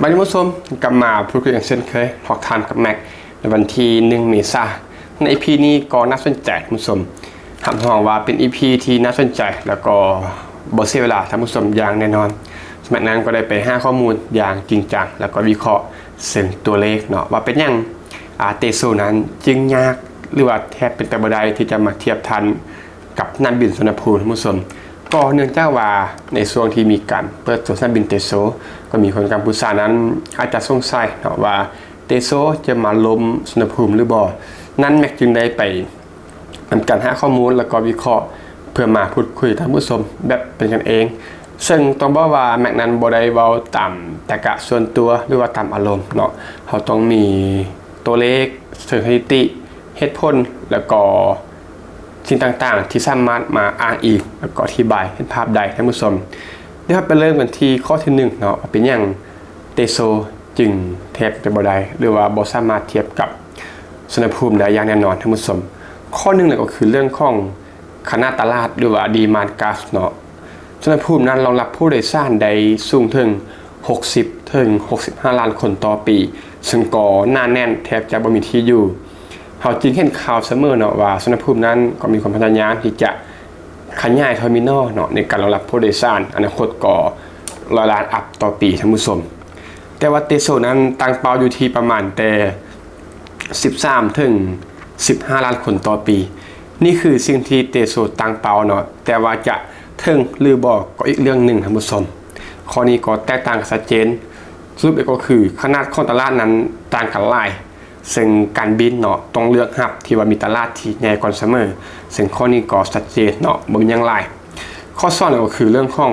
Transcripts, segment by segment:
ບາດນີ້ທ່ານຜູ້ຊົມ ກັບມາພູດຄຸຍກັນເຊັ່ນເຄີຍ ຮອກທາມກັບແມັກ ໃນວັນທີໜຶ່ງເມສາ. ໃນອີພີນີ້ກໍໜ້າສົນໃຈທ່ານຜູ້ຊົມ ຮັບຮອງວ່າເປັນອີພີທີ່ໜ້າສົນໃຈ ແລ້ວກໍບໍ່ເສຍເວລາທ່ານຜູ້ຊົມຢ່າງແນ່ນອນ. ແມັກນັ້ນກໍໄດ້ໄປຫາຂໍ້ມູນຢ່າງຈິງຈັງ ແລ້ວກໍວິເຄາະເຊິ່ງຕົວເລກເນາະ ວ່າເປັນຫຍັງ ອາ ເຕໂຊນັ້ນຈຶ່ງຍາກ ຫຼືວ່າແທບເປັນໄປບໍ່ໄດ້ທີ່ຈະມາທຽບທັນ ກັບສະໜາມບິນສຸວັນນະພູມທ່ານຜູ້ຊົມ. ກໍເນື່ອງຈາກວ່າໃນຊ່ວງທີ່ມີການເປີດຕົວສະໜາມບິນເຕໂຊ ກໍມີຄົນກຳພູຊານັ້ນອາດຈະສົງໄສເນາະວ່າເຕໂຊຈະມາລົ້ມສຸວັນນະພູມຫຼືບໍ່. ນັ້ນແມັກຈຶ່ງໄດ້ໄປນຳການຫາຂໍ້ມູນ ແລ້ວກໍວິເຄາະ ເພື່ອມາພູດຄຸຍທ່ານຜູ້ຊົມແບບເປັນກັນເອງ. ເຊິ່ງຕ້ອງບອກວ່າແມັກນັ້ນບໍ່ໄດ້ເວົ້າຕາມຕາກະສ່ວນຕົວ ຫຼືວ່າຕາມອາລົມເນາະ. ເຮົາຕ້ອງມີຕົວເລກ ເຊີງສະຖິຕິ ເຫດຜົນ ແລ້ວກໍ ສິ່ງຕ່າງໆທີ່ສາມາດມາອ້າງອີງ ແລ້ວກໍອະທິບາຍເຫັນພາບໄດ້ທ່ານຜູ້ຊົມ. ດຽວເຮົາໄປເລີ່ມກັນທີ່ຂໍ້ທີໜຶ່ງເນາະ ວ່າເປັນຫຍັງເຕໂຊຈຶ່ງທຽບກັນບໍ່ໄດ້ ຫຼືວ່າບໍ່ສາມາດທຽບກັບສຸວັນນະພູມໄດ້ຢ່າງແນ່ນອນທ່ານຜູ້ຊົມ. ຂໍ້ໜຶ່ງເລີຍກໍຄືເລື່ອງຂອງຂະໜາດຕະຫຼາດ ຫຼືວ່າດີມານກຣາຟເນາະ. ສຸວັນນະພູມນັ້ນລອງຮັບຜູ້ໂດຍສານໄດ້ສູງເຖິງຫົກສິບເຖິງຫົກສິບຫ້າລ້ານຄົນຕໍ່ປີ ເຊິ່ງກໍໜາແໜ້ນແທບຈະບໍ່ມີທີ່ຢູ່. ເຮົາຈຶ່ງເຫັນຂ່າວສະເໝີເນາະວ່າ ສຸວັນນະພູມນັ້ນກໍມີຄວາມພະຍາຍາມທີ່ຈະຂະຫຍາຍເທີມີນໍເນາະ ໃນການລອງຮັບຜູ້ໂດຍສານ ອະນາຄົດກໍຮ້ອຍລ້ານອັບຕໍ່ປີທ່ານຜູ້ຊົມ. ແຕ່ວ່າເຕໂຊນັ້ນຕັ້ງເປົ້າຢູ່ທີ່ປະມານແຕ່ສິບສາມເຖິງສິບຫ້າລ້ານຄົນຕໍ່ປີ. ນີ້ຄືສິ່ງທີ່ເຕໂຊຕັ້ງເປົ້າເນາະ ແຕ່ວ່າຈະເຖິງຫຼືບໍ່ກໍອີກເລື່ອງໜຶ່ງທ່ານຜູ້ຊົມ. ຂໍ້ນີ້ກໍແຕກຕ່າງກັນຊັດເຈນ. ສະຫຼຸບເອງກໍຄືຂະໜາດຂອງຕະຫຼາດນັ້ນຕ່າງກັນຫຼາຍ ເຊິ່ງການບິນເນາະ ຕ້ອງເລືອກຮັບທີ່ວ່າມີຕະຫຼາດທີ່ໃຫຍ່ກ່ອນສະເໝີ ເຊິ່ງຂໍ້ນີ້ກໍຊັດເຈນເນາະ ບໍ່ມີຫຍັງຫຼາຍ. ຂໍ້ສອງເລີຍກໍຄືເລື່ອງຂອງ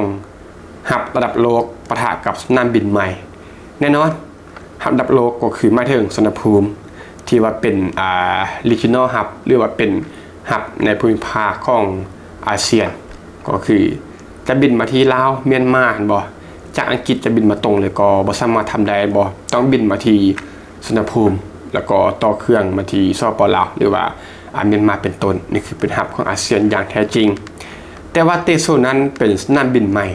ຮັບລະດັບໂລກປະທະກັບສະໜາມບິນໃໝ່. ແນ່ນອນ ຮັບລະດັບໂລກກໍຄືໝາຍເຖິງສຸວັນນະພູມທີ່ວ່າເປັນ ອາ regional hub ຫຼືວ່າເປັນ hub ໃນພູມິພາກຂອງອາຊຽນ ກໍຄືຈະບິນມາທີ່ລາວ ມຽນມາ ແມ່ນບໍ່? ຈາກອັງກິດຈະບິນມາຕົງເລີຍກໍບໍ່ສາມາດທຳໄດ້ ແມ່ນບໍ່? ຕ້ອງບິນມາທີ່ສຸວັນນະພູມ ແລ້ວກໍຕໍ່ເຄື່ອງມາທີ່ ສປປ ລາວ ຫຼືວ່າ ອາ ມຽນມາເປັນຕົ້ນ. ນີ້ຄືເປັນ hub ຂອງອາຊຽນຢ່າງແທ້ຈິງ. ແຕ່ວ່າເຕໂຊນັ້ນເປັນສະໜາມບິນໃໝ່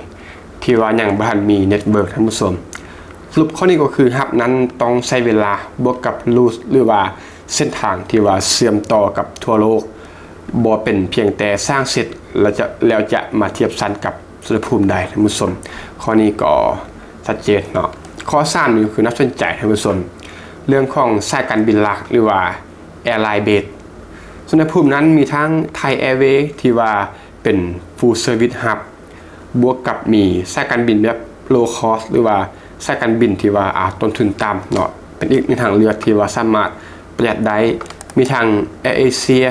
ທີ່ວ່າຍັງບໍ່ທັນມີ network ທ່ານຜູ້ຊົມ. ສະຫຼຸບຂໍ້ນີ້ກໍຄື hub ນັ້ນຕ້ອງໃຊ້ເວລາ ບວກກັບ route ຫຼືວ່າເສັ້ນທາງທີ່ວ່າເຊື່ອມຕໍ່ກັບທົ່ວໂລກ ບໍ່ເປັນພຽງແຕ່ສ້າງເສັດແລ້ວຈະ ແລ້ວຈະມາທຽບຊັ້ນກັບສຸວັນນະພູມໄດ້ທ່ານຜູ້ຊົມ. ຂໍ້ນີ້ກໍຊັດເຈນເນາະ. ຂໍ້ສາມນີ້ກໍຄືໜ້າສົນໃຈທ່ານຜູ້ຊົມ ເລື່ອງຂອງສາຍການບິນຫຼັກ ຫຼືວ່າ airline base. ສຸວັນນະພູມນັ້ນມີທັງ Thai Airways ທີ່ວ່າເປັນ full service hub ບວກກັບມີສາຍການບິນແບບ low cost ຫຼືວ່າສາຍການບິນທີ່ວ່າ ອາ ຕົ້ນທຶນຕ່ຳເນາະ ເປັນອີກໜຶ່ງທາງເລືອກທີ່ວ່າສາມາດປະຢັດໄດ້. ມີທັງ Air Asia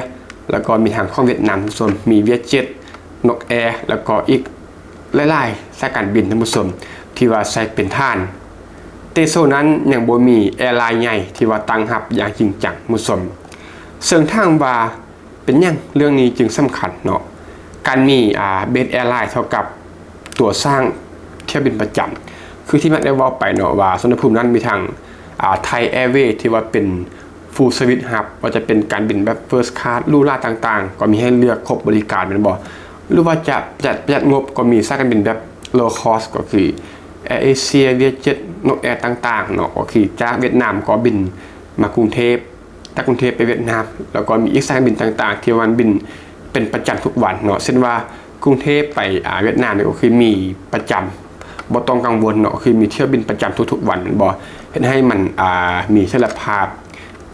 ແລ້ວກໍມີທັງຂອງຫວຽດນາມ ສ່ວນມີ Vietjet, Nok-air ແລ້ວກໍອີກຫຼາຍໆສາຍການບິນທ່ານຜູ້ຊົມ ທີ່ວ່າໃຊ້ເປັນຖານ. ເຕໂຊນັ້ນຍັງບໍ່ມີ airline ໃຫຍ່ທີ່ວ່າຕັ້ງຮັບຢ່າງຈິງຈັງທ່ານຜູ້ຊົມ. ເຊິ່ງຖາມວ່າ ເປັນຫຍັງເລື່ອງນີ້ຈຶ່ງສຳຄັນເນາະ? ການມີ ອາ base airline ເທົ່າກັບຕົວສ້າງຖ້ຽວບິນປະຈຳ ຄືທີ່ແມັກໄດ້ເວົ້າໄປເນາະວ່າ ສຸວັນນະພູມນັ້ນມີທັງ ອາ Thai Airways ທີ່ວ່າເປັນ full service hub ວ່າຈະເປັນການບິນແບບ first class ຫຼູຫຼາຕ່າງໆ ກໍມີໃຫ້ເລືອກຄົບບໍລິການແມ່ນບໍ່? ຫຼືວ່າຈະປະຢັດ ປະຢັດງົບ ກໍມີສາຍການບິນແບບ low cost ກໍຄື Air Asia, Vietjet, Nok-air ຕ່າງໆເນາະ ກໍຄືຈາກຫວຽດນາມກໍບິນມາກຸງເທບ ຈາກກຸງເທບໄປຫວຽດນາມ ແລ້ວກໍມີອີກສາຍການບິນຕ່າງໆ ທີ່ວ່າມັນບິນເປັນປະຈຳທຸກວັນເນາະ ເຊັ່ນວ່າກຸງເທບໄປ ອາ ຫວຽດນາມນີ້ກໍຄືມີປະຈຳ ບໍ່ຕ້ອງກັງວົນເນາະ ຄືມີຖ້ຽວບິນປະຈຳທຸກໆວັນແມ່ນບໍ່? ເຮັດໃຫ້ມັນ ອາ ມີເສດຖະພາບ.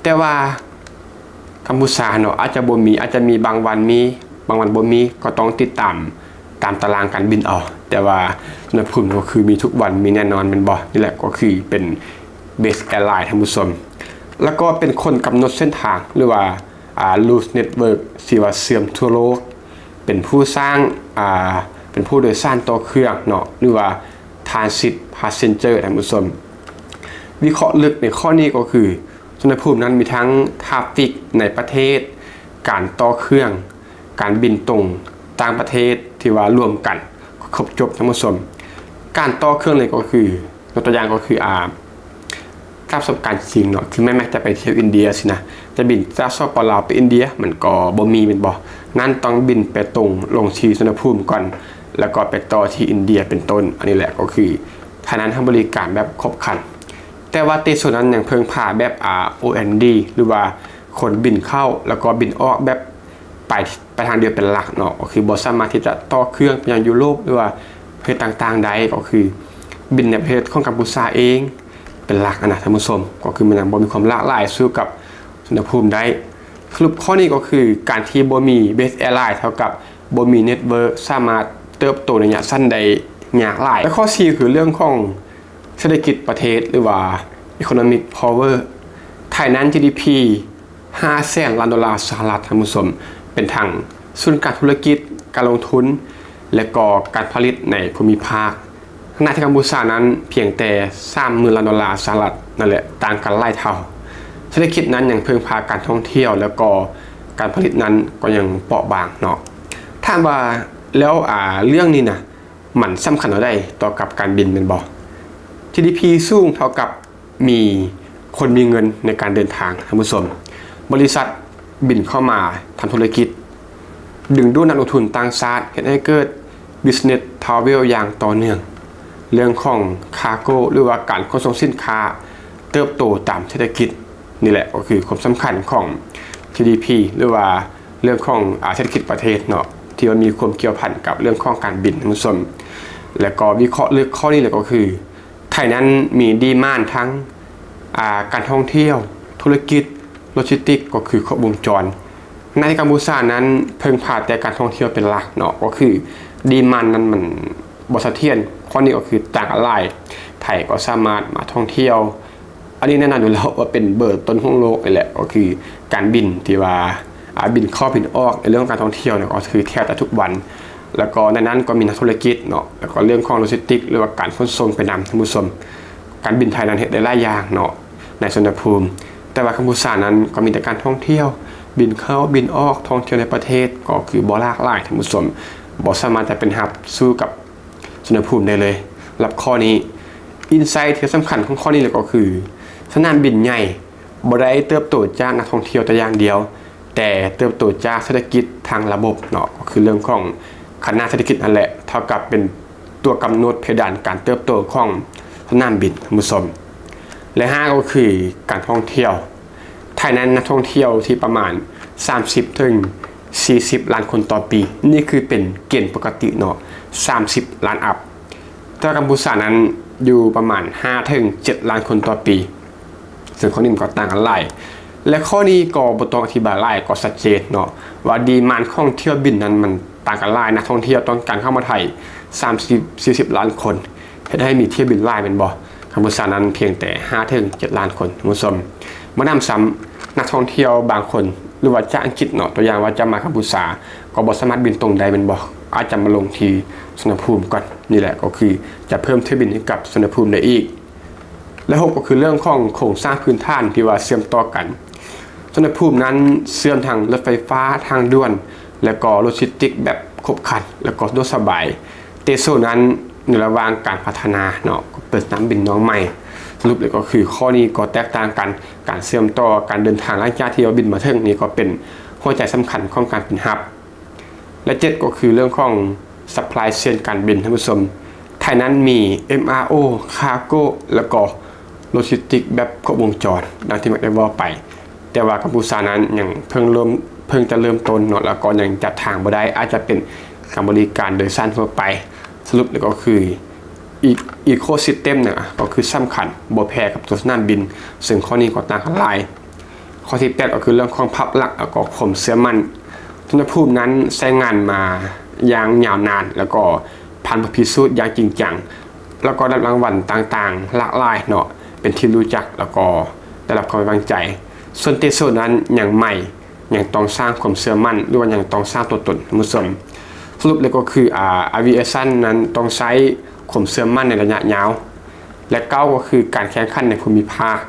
ແຕ່ວ່າກຳພູຊາເນາະ ອາດຈະບໍ່ມີ ອາດຈະມີບາງວັນມີ ບາງວັນບໍ່ມີ ກໍຕ້ອງຕິດຕາມ ຕາມຕາລາງການບິນເອົາ. ແຕ່ວ່າສຸວັນນະພູມກໍຄືມີທຸກວັນ ມີແນ່ນອນແມ່ນບໍ່? ນີ້ແຫຼະກໍຄືເປັນ base airline ທ່ານຜູ້ຊົມ ແລ້ວກໍເປັນຄົນກຳນົດເສັ້ນທາງ ຫຼືວ່າ ອາ route network ທີ່ວ່າເຊື່ອມທົ່ວໂລກ ເປັນຜູ້ສ້າງ ອາ ເປັນຜູ້ໂດຍສານຕໍ່ເຄື່ອງເນາະ ຫຼືວ່າ transit passenger ທ່ານຜູ້ຊົມ. ວິເຄາະເລິກໃນຂໍ້ນີ້ກໍຄື ສຸວັນນະພູມນັ້ນມີທັງທາຟິກໃນປະເທດ, ການຕໍ່ເຄື່ອງ, ການບິນຕົງຕ່າງປະເທດທີ່ວ່າລວມກັນ ຄົບຈົບທ່ານຜູ້ຊົມ. ການຕໍ່ເຄື່ອງເລີຍກໍຄື ຍົກຕົວຢ່າງກໍຄື ອາ ຕາມປະສົບການຈິງເນາະ ຄືແມ່ນແມັກຈະໄປທ່ຽວອິນເດຍຊີ້ນະ ຈະບິນຈາກ ສປປ ລາວ ໄປອິນເດຍ ມັນກໍບໍ່ມີແມ່ນບໍ່? ນັ້ນຕ້ອງບິນໄປຕົງລົງທີ່ສຸວັນນະພູມກ່ອນ ແລ້ວກໍໄປຕໍ່ທີ່ອິນເດຍເປັນຕົ້ນ. ອັນນີ້ແຫຼະກໍຄື ທ່ານັ້ນໃຫ້ບໍລິການແບບຄົບຄັນ ຕ່ວ່າເຕໂຊນັ້ນຍັງເພິ່ງພາແບບ ອາ ໂອແອນດີ ຫຼືວ່າຄົນບິນເຂົ້າ ແລ້ວກໍບິນອອກແບບ ໄປ ໄປທາງດຽວເປັນຫຼັກເນາະ ກໍຄືບໍ່ສາມາດທີ່ຈະຕໍ່ເຄື່ອງໄປຍັງຢູໂຣບ ຫຼືວ່າປະເທດຕ່າງໆໄດ້ ກໍຄືບິນໃນປະເທດຂອງກຳປູຊາເອງເປັນຫຼັກນະທ່ານຜູ້ຊົມ ກໍຄືມັນຍັງບໍ່ມີຄວາມຫຼາກຫຼາຍສູ້ກັບສຸວັນນະພູມໄດ້. ສະຫຼຸບຂໍ້ນີ້ກໍຄືການທີ່ບໍ່ມີ base airline ເທົ່າກັບບໍ່ມີ network ສາມາດເຕີບໂຕໃນໄລຍະສັ້ນໄດ້ຍາກຫຼາຍ. ແລະ ຂໍ້ສີ່ ຄືເລື່ອງຂອງເສດຖະກິດປະເທດ ຫຼືວ່າ economic power ໄທນັ້ນ ຈີດີພີ ຫ້າແສນລ້ານໂດລາສະຫະລັດ ທ່ານຜູ້ຊົມ ເປັນທັງສູນກາງທຸລະກິດ, ການລົງທຶນ ແລະ ກໍການຜະລິດໃນພູມິພາກ. ຂະນະທີ່ກຳປູຊານັ້ນພຽງແຕ່ສາມໝື່ນລ້ານໂດລາສະຫະລັດນັ້ນແຫຼະ ຕ່າງກັນຫຼາຍເທົ່າ. ເສດຖະກິດນັ້ນຍັງເພິ່ງພາການທ່ອງທ່ຽວ ແລະ ກໍການຜະລິດນັ້ນກໍຍັງເປາະບາງເນາະ. ຖາມວ່າແລ້ວ ອາ ເລື່ອງນີ້ນະ ມັນສຳຄັນແນວໃດຕໍ່ກັບການບິນແມ່ນບໍ່? ຈີດີພີ ສູງເທົ່າກັບມີຄົນມີເງິນໃນການເດີນທາງ ທ່ານຜູ້ຊົມ. ບໍລິສັດບິນເຂົ້າມາທຳທຸລະກິດ, ດຶງດູດນັກລົງທຶນຕ່າງຊາດ, ເຮັດໃຫ້ເກີດ business travel ຢ່າງຕໍ່ເນື່ອງ. ເລື່ອງຂອງ cargo ຫຼືວ່າການຂົນສົ່ງສິນຄ້າເຕີບໂຕຕາມເສດຖະກິດ. ນີ້ແຫຼະກໍຄືຄວາມສຳຄັນຂອງ ຈີດີພີ ຫຼືວ່າເລື່ອງຂອງ ອາ ເສດຖະກິດປະເທດເນາະ ທີ່ວ່າມີຄວາມກ່ຽວພັນກັບເລື່ອງຂອງການບິນ ທ່ານຜູ້ຊົມ. ແລ້ວກໍວິເຄາະເລື່ອງຂໍ້ນີ້ແຫຼະ ກໍຄືໄທນັ້ນມີດີມານທັງ ອາ ການທ່ອງທ່ຽວ, ທຸລະກິດ, ໂລຈິສຕິກ ກໍຄືຄົບວົງຈອນ. ໃນກຳປູຊານັ້ນເພິ່ງພາແຕ່ການທ່ອງທ່ຽວເປັນຫຼັກເນາະ ກໍຄືດີມານນັ້ນມັນບໍ່ສະຖຽນ. ຂໍ້ນີ້ກໍຄືຕ່າງກັນຫຼາຍ. ໄທກໍສາມາດມາທ່ອງທ່ຽວ ອັນນີ້ແນ່ນອນຢູ່ແລ້ວວ່າເປັນເບີຕົ້ນຂອງໂລກນີ້ແຫຼະ ກໍຄືການບິນທີ່ວ່າ ອາ ບິນເຂົ້າບິນອອກ ໃນເລື່ອງຂອງການທ່ອງທ່ຽວເນາະ ກໍຄືແທບຈະທຸກວັນ. ແລ້ວກໍໃນນັ້ນກໍມີນັກທຸລະກິດເນາະ ແລ້ວກໍເລື່ອງຂອງໂລຈິສຕິກ ຫຼືວ່າການຂົນສົ່ງໄປນຳ ທ່ານຜູ້ຊົມ. ການບິນໄທນັ້ນເຮັດໄດ້ຫຼາຍຢ່າງເນາະ ໃນສຸວັນນະພູມ. ແຕ່ວ່າກຳປູຊານັ້ນກໍມີແຕ່ການທ່ອງທ່ຽວ, ບິນເຂົ້າບິນອອກ, ທ່ອງທ່ຽວໃນປະເທດ ກໍຄືບໍ່ຫຼາກຫຼາຍ ທ່ານຜູ້ຊົມ. ບໍ່ສາມາດຈະເປັນຮັບສູ້ກັບ ສຸວັນນະພູມໄດ້ເລີຍ. ສຳລັບຂໍ້ນີ້ insight ທີ່ສຳຄັນຂອງຂໍ້ນີ້ເລີຍກໍຄື ສະໜາມບິນໃຫຍ່ບໍ່ໄດ້ເຕີບໂຕຈາກນັກທ່ອງທ່ຽວແຕ່ຢ່າງດຽວ, ແຕ່ເຕີບໂຕຈາກເສດຖະກິດທັງລະບົບເນາະ ກໍຄືເລື່ອງຂອງຂະໜາດເສດຖະກິດນັ້ນແຫຼະ ເທົ່າກັບເປັນຕົວກຳນົດເພດານການເຕີບໂຕຂອງສະໜາມບິນ ທ່ານຜູ້ຊົມ. ແລະ ຫ້າ ກໍຄືການທ່ອງທ່ຽວ. ໄທນັ້ນນັກທ່ອງທ່ຽວທີ່ປະມານສາມສິບເຖິງສີ່ສິບລ້ານຄົນຕໍ່ປີ. ນີ້ຄືເປັນເກນປົກກະຕິເນາະ ສາມສິບລ້ານອັບ. ແຕ່ກຳປູຊານັ້ນຢູ່ປະມານຫ້າເຖິງເຈັດລ້ານຄົນຕໍ່ປີ ເຊິ່ງຂໍ້ນີ້ມັນກໍຕ່າງກັນຫຼາຍ ແລະ ຂໍ້ນີ້ກໍບໍ່ຕ້ອງອະທິບາຍຫຼາຍ ກໍຊັດເຈນເນາະ ວ່າດີມານຂອງຖ້ຽວບິນນັ້ນມັນຕ່າງກັນຫຼາຍ. ນັກທ່ອງທ່ຽວຕ້ອງການເຂົ້າມາໄທສາມສິບ ສີ່ສິບລ້ານຄົນ ເຮັດໃຫ້ມີຖ້ຽວບິນຫຼາຍແມ່ນບໍ່? ກຳປູຊານັ້ນພຽງແຕ່ຫ້າເຖິງເຈັດລ້ານຄົນ ທ່ານຜູ້ຊົມ. ບໍ່ນຳຊ້ຳ ນັກທ່ອງທ່ຽວບາງຄົນ ຫຼືວ່າຈາກອັງກິດເນາະ ຕົວຢ່າງວ່າຈະມາກຳປູຊາ ກໍບໍ່ສາມາດບິນຕົງໄດ້ແມ່ນບໍ່? ອາດຈະມາລົງທີ່ສຸວັນນະພູມກ່ອນ. ນີ້ແຫຼະກໍຄືຈະເພີ່ມຖ້ຽວບິນໃຫ້ກັບສຸວັນນະພູມໄດ້ອີກ. ແລະ ຫົກ ກໍຄືເລື່ອງຂອງໂຄງສ້າງພື້ນຖານທີ່ວ່າເຊື່ອມຕໍ່ກັນ. ສຸວັນນະພູມນັ້ນເຊື່ອມທັງລົດໄຟຟ້າ, ທາງດ່ວນ ແລະ ກໍໂລຈິສຕິກແບບຄົບຄັນ ແລະ ກໍສະດວກສະບາຍ. ເຕໂຊນັ້ນໃນລະຫວ່າງການພັດທະນາເນາະ ເປັນສະໜາມບິນນ້ອງໃໝ່. ສະຫຼຸບເລີຍກໍຄືຂໍ້ນີ້ກໍແຕກຕ່າງກັນ ການເຊື່ອມຕໍ່ການເດີນທາງ ຫຼັງຈາກທີ່ວ່າບິນມາເຖິງ ນີ້ກໍເປັນຫົວໃຈສຳຄັນຂອງການບິນຮັບ. ແລະ ເຈັດ ກໍຄືເລື່ອງຂອງ supply chain ການບິນ ທ່ານຜູ້ຊົມ. ໄທນັ້ນມີ ເອັມອາໂອ ຄາໂກ ແລ້ວກໍໂລຈິສຕິກແບບຄົບວົງຈອນ ດັ່ງທີ່ມັກໄດ້ເວົ້າໄປ. ແຕ່ວ່າກຳປູຊານັ້ນຍັງເພິ່ງເລີ່ມ ເພິ່ງຈະເລີ່ມຕົ້ນເນາະ ແລ້ວກໍຍັງຈັບທາງບໍ່ໄດ້ ອາດຈະເປັນການບໍລິການໂດຍສານທົ່ວໄປ. ສະຫຼຸບແລ້ວກໍຄື ອີ ecosystem ນະ ກໍຄືສຳຄັນບໍ່ແພ້ກັບຕົວສະໜາມບິນ ເຊິ່ງຂໍ້ນີ້ກໍຕ່າງກັນຫຼາຍ. ຂໍ້ທີແປດ ກໍຄືເລື່ອງຂອງພາບລັກ ແລ້ວກໍຄວາມເຊື່ອໝັ້ນ. ສຸວັນນະພູມນັ້ນໃຊ້ງານມາຢ່າງຍາວນານ ແລ້ວກໍຜ່ານບົດພິສູດຢ່າງຈິງຈັງ ແລ້ວກໍໄດ້ຮັບລາງວັນຕ່າງໆຫຼາກຫຼາຍເນາະ ເປັນທີ່ຮູ້ຈັກ ແລ້ວກໍໄດ້ຮັບຄວາມໄວ້ວາງໃຈ. ສ່ວນເຕໂຊນັ້ນຍັງໃໝ່ ຍັງຕ້ອງສ້າງຄວາມເຊື່ອໝັ້ນ ຫຼືວ່າຍັງຕ້ອງສ້າງຕົວຕົນ ທ່ານຜູ້ຊົມ. ສະຫຼຸບເລີຍກໍຄື ອາ aviation ນັ້ນຕ້ອງໃຊ້ຄວາມເຊື່ອໝັ້ນໃນໄລຍະຍາວ. ແລະ ເກົ້າ ກໍຄືການແຂ່ງຂັນໃນພູມິພາກ.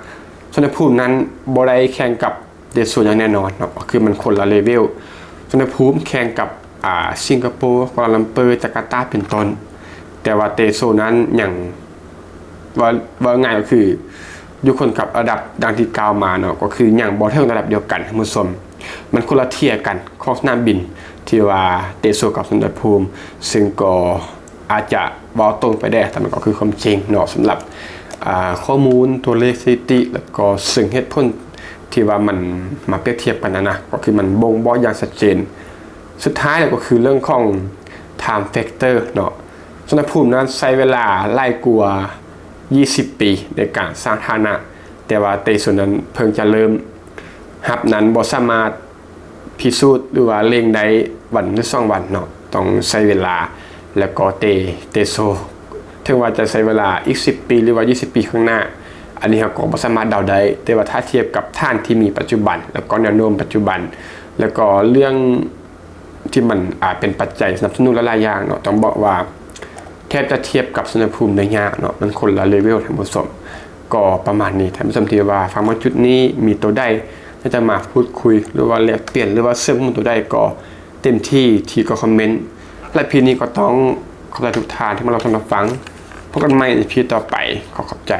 ສຸວັນນະພູມນັ້ນບໍ່ໄດ້ແຂ່ງກັບເຕໂຊຢ່າງແນ່ນອນເນາະ ກໍຄືມັນຄົນລະເລເວວ. ສຸວັນນະພູມແຂ່ງກັບ ອາ ສິງກະໂປ, ກົວລາລັມເປີ, ຈາກາຕາ ເປັນຕົ້ນ. ແຕ່ວ່າເຕໂຊນັ້ນຍັງ ເວົ້າ ເວົ້າງ່າຍກໍຄືຢູ່ຄົນກັບລະດັບດັ່ງທີ່ກ່າວມາເນາະ ກໍຄືຍັງບໍ່ເຖິງລະດັບດຽວກັນ ທ່ານຜູ້ຊົມ. ມັນຄົນລະເທຍກັນຂອງສະໜາມບິນທີ່ວ່າເຕໂຊກັບສຸວັນນະພູມ ເຊິ່ງກໍອາດຈະເວົ້າຕົງໄປແດ່ ແຕ່ມັນກໍຄືຄວາມຈິງເນາະ ສຳລັບ ອ່າ ຂໍ້ມູນ ຕົວເລກ ສະຖິຕິ ແລ້ວກໍເຊິ່ງເຫດຜົນທີ່ວ່າມັນມາປຽບທຽບກັນນະ ກໍຄືມັນບົ່ງບອກຢ່າງຊັດເຈນ. ສຸດທ້າຍແລ້ວກໍຄືເລື່ອງຂອງ time factor ເນາະ. ສຸວັນນະພູມນັ້ນໃຊ້ເວລາຫຼາຍກວ່າ ยี่สิบ ປີໃນການສ້າງຖານະ, ແຕ່ວ່າເຕໂຊນັ້ນເພິ່ງຈະເລີ່ມຮັບນັ້ນ ບໍ່ສາມາດພິສູດ ຫຼືວ່າເລັ່ງໄດ້ວັນ ຫຼື ສອງວັນເນາະ, ຕ້ອງໃຊ້ເວລາ. ແລ້ວກໍເຕ ເຕໂຊ ເຖິງວ່າຈະໃຊ້ເວລາອີກ ສິບ ປີ ຫຼືວ່າ ยี่สิบ ປີຂ້າງໜ້າ, ອັນນີ້ເຮົາກໍບໍ່ສາມາດເດົາໄດ້, ແຕ່ວ່າຖ້າທຽບກັບຖານທີ່ມີປັດຈຸບັນ ແລ້ວກໍແນວໂນ້ມປັດຈຸບັນ ແລ້ວກໍເລື່ອງ ທີ່ມັນອາດເປັນປັດໄຈສະໜັບສະໜູນຫຼາຍໆຢ່າງເນາະ, ຕ້ອງບອກວ່າແທບຈະທຽບກັບສຸວັນນະພູມໄດ້ຍາກເນາະ, ມັນຄົນລະເລເວວ ທ່ານຜູ້ຊົມ. ກໍປະມານນີ້, ທ່ານຜູ້ຊົມທີ່ວ່າຟັງມາຈຸດນີ້ ມີໂຕໃດຢາກຈະມາພູດຄຸຍ ຫຼືວ່າແລກປ່ຽນ ຫຼືວ່າເສີມຂໍ້ມູນໂຕໃດ ກໍເຕັມທີ່ທີ່ກໍຄອມເມັນ. ແລະ ພີນີ້ກໍຕ້ອງຂອບໃຈທຸກທ່ານທີ່ມາຮັບຊົມຮັບຟັງ. ພົບກັນໃໝ່ໃນພີຕໍ່ໄປ. ຂໍຂອບໃຈ.